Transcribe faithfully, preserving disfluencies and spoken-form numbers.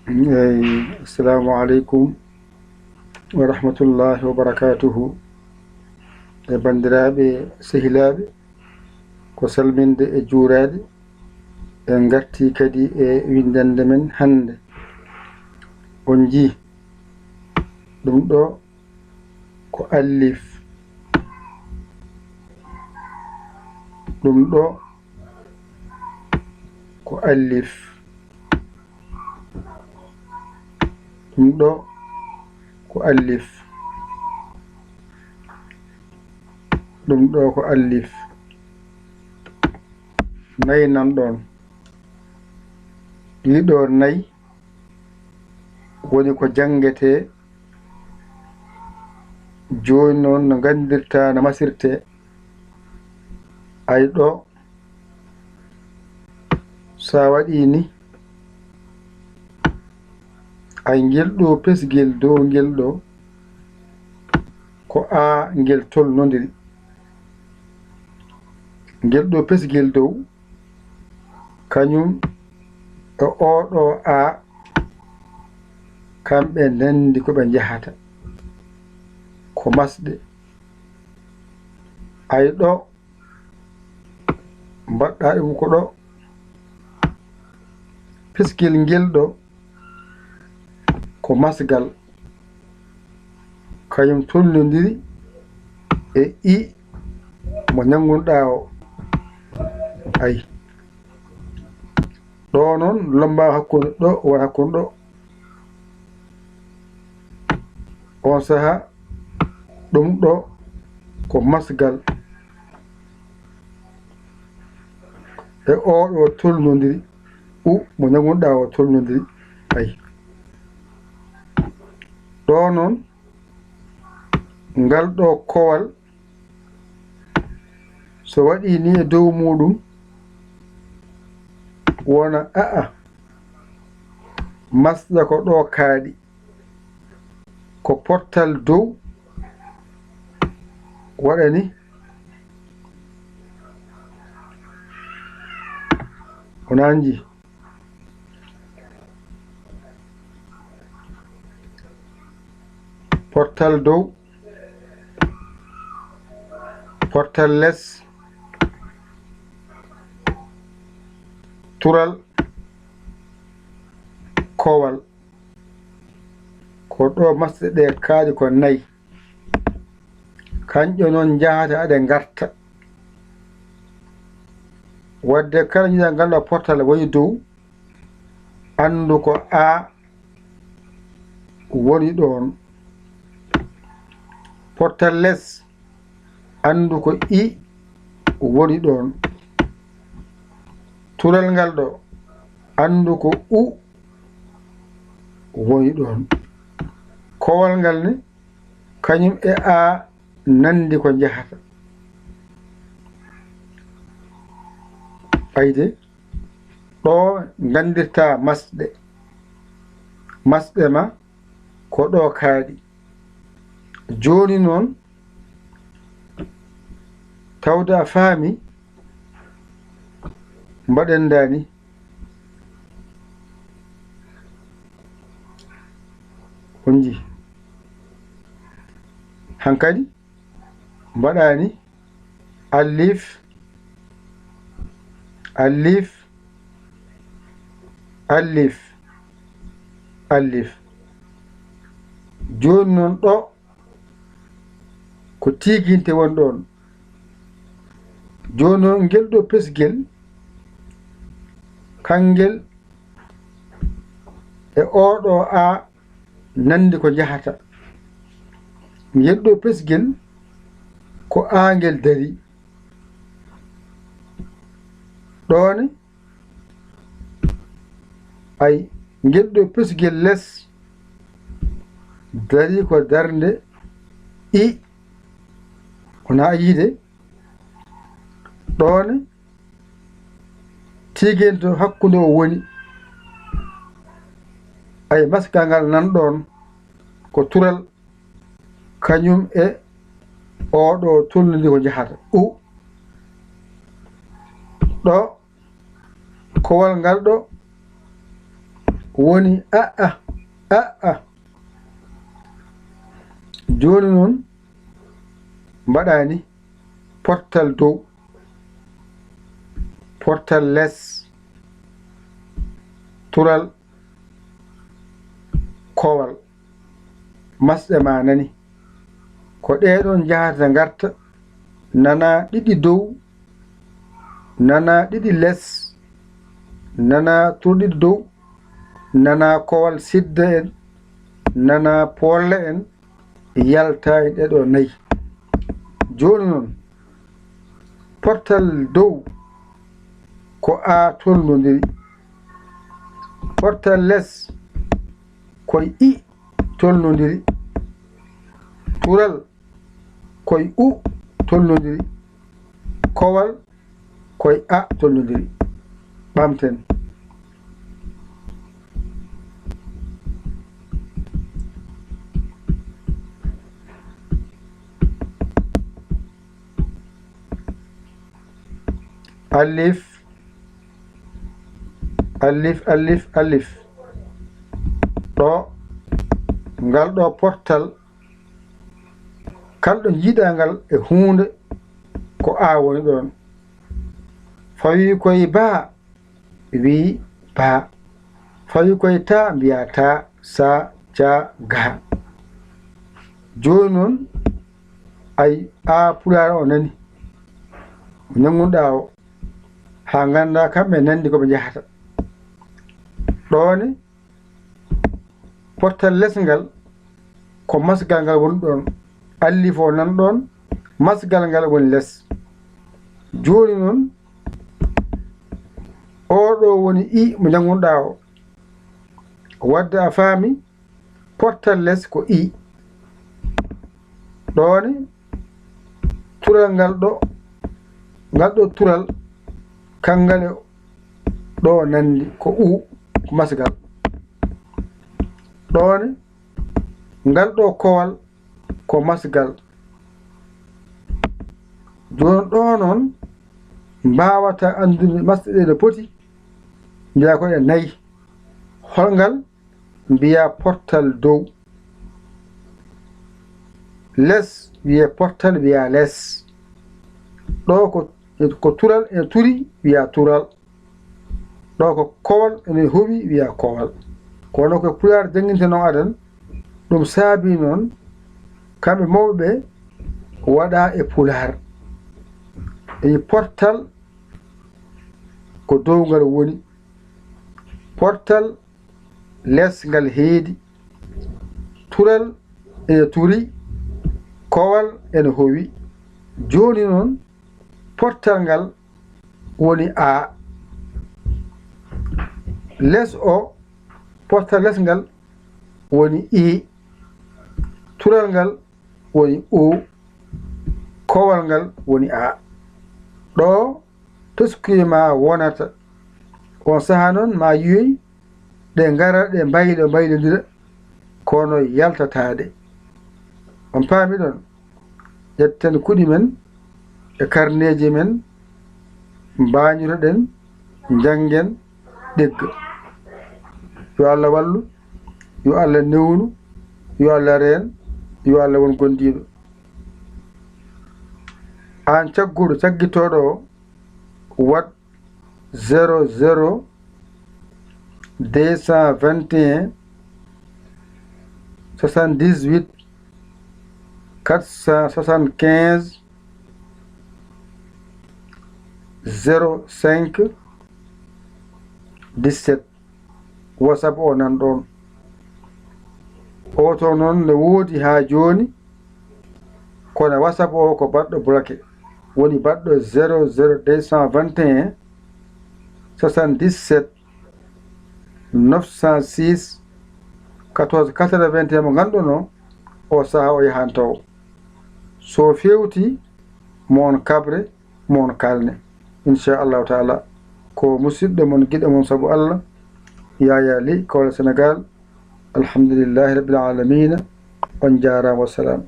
Eyi, assalamu aleykum wa rahmatullahi wa barakatuhu. E banndiraaɓe, sehilaaɓe, ko salminde e juuraade. En ngartii kadi e winndannde men hannde. On njii ɗum ɗo ko allif. Ɗum ɗo ko allif. Ɗum ɗo ko allif. Ɗum ɗo ko allif. Nayi nan ɗoon. Ɗii ɗo nayi woni ko janngetee jooni noon, no nganndirtaa no masirtee. Ay ɗo, so a waɗii ni, ay ngel ɗo pesgel dow ngel ɗo, ko A ngel tolnondiri. Ngel ɗo pesgel dow, kañum e oo ɗo A, kamɓe ndenndi ko ɓe njahata. Ko masɗe. Ay ɗo, mbaɗɗa ɗum ko ɗo. Pesgel ngel ɗo, ko masgal. Kañum tolnondiri e I mo ñanngunɗaa o. Ay. Ɗo noon, lommba hakkunde ɗo, won hakkunde ɗo. On saha, ɗum ɗo ko masgal. E oo ɗo tolnondiri, U mo ñanngunɗaa o tolnondiri. Ay. Ɗo noon, ngal ɗo kowal, so waɗii ni e dow muuɗum, wona a'a, masɗa ko ɗo kaaɗi, ko pottal dow, waɗa ni, o nanji. Pottal dow, pottal les, tural, kowal. Ko ɗo masɗe ɗe kaaɗi ko nayi. Kanƴe noon njahata aɗe ngarta. Wadde kala njiɗa ngal ɗo pottal woni dow, anndu ko A woni ɗoon. Pottal les, anndu ko I woni ɗoon. Tural ngal ɗo, anndu ko U woni ɗoon. Kowal ngal ni, kañum e A nanndi ko njahata. Ayde, ɗo nganndirtaa masɗe. Masɗe ma ko ɗo kaaɗi. Jooni noon, tawde a faami, mbaɗen ndaani. On njii. Hankadi mbaɗaani allif, allif, allif, allif. Jooni noon ɗo ko tiiginte won ɗoon. Jooni noon ngel ɗo pesgel, kangel e oo ɗo A nanndi ko njahata. Ngel ɗo pesgel ko A ngel darii. Ɗoone, ay, ngel ɗo pesgel les darii ko darnde I. Wona a yiide? Ɗoone, tiigento hakkunde o woni. Ay, masgal ngal nan ɗoon ko tural, kañum e oo ɗo tolnondiri ko njahata. U. Ɗo, kowal ngal ɗo, woni a'a, a'a. Jooni noon mbaɗaa ni portal dow, portal les, tural, kowal. Masɗe ma nani. Ko ɗee ɗoon njahata ngarta, nana ɗiɗi dow, nana ɗiɗi les, nana turɗiɗi dow, nana kowal sidda en, nana poolle en, yalta e ɗee ɗoo nayi. Jooni noon, portal dow ko A tolnondiri, portal les ko I tolnondiri, tural ko e U tolnondiri, kowal ko e A tolnondiri. Ɓamten. Alif, alif, alif, alif. Ɗo, ngal ɗo portal, kala ɗo njiiɗaa ngal e huunde, ko A woni ɗoon. Fawi koye baa, wii baa. Fawi koye taa, mbiyaa taa, saa, caa, gaa. Jooni noon, ay, A pulaar o nani. Mo ñanngunɗaa o, haa nganndaa kamɓe nanndi ko ɓe njahata. Ɗoone, portal les ngal, ko masgal ngal woni ɗoon. Allif o nan ɗoon, masgal ngal woni les. Jooni noon, oo ɗo woni I mo njanngunɗaa o. Wadde a faami, portal les ko I. Ɗoone, tural ngal ɗo, ngal ɗo tural, kanngal e ɗo nanndi ko U, ko masgal. Ɗoone, ngal ɗo kowal ko masgal. Jooni ɗo noon, mbaawata anndude masɗe ɗe no poti, mbiyaa ko ɗe nayi. Holngal? Mbiyaa portal dow. Les, wiyee portal, mbiyaa les. Ɗo ko, ko tural, ene turi, wiyaa tural. Ɗo ko kowal, ene howi, wiyaa kowal. Kono ko Pulaar janngintee noon adan, ɗum saabii noon, kamɓe mawɓe ɓe waɗa e Pulaar. E portal ko dow ngal woni. Portal les ngal heedi, tural ene turi, kowal ene howi. Jooni noon, portal ngal woni A. Les o, portal les ngal woni I. Tural ngal woni U. Kowal ngal woni A. Ɗo teskuye ma wonata. On sahaa noon ma yiyoy ɗe ngara ɗe mbaylo mbaylondira, kono yaltataade. On paami ɗon? Ƴetten kuɗi men e karneeji men, mbaañotoɗen, njanngen, ɗigga. Yo Allah wallu, yo Allah newnu, yo Allah reen, yo Allah won gondiiɗo. Aan cagguɗo, caggitooɗo o, waɗ zéro zéro deux cent vingt et un soixante-dix-huit quatre cent soixante-quinze zéro cinq dix-sept. WhatsApp o nan ɗon. Oto noon ne woodi haa jooni, kono WhatsApp o ko baɗɗo bloqué, woni baɗɗo zéro zéro deux cent vingt et un soixante-dix-sept neuf cent six quatorze quatre-vingt et un mo ngannduɗon o sahaa o yahanto. So feewti, mo on kaɓre, mo on kaalne. Inchallahu taala, ko musidɗo mon, giɗo mon sabu Allah, Yaya Ly, Kaolack, Sénégal. Alhamdulillahi rabbil alamina. On njaaraama, wassalam.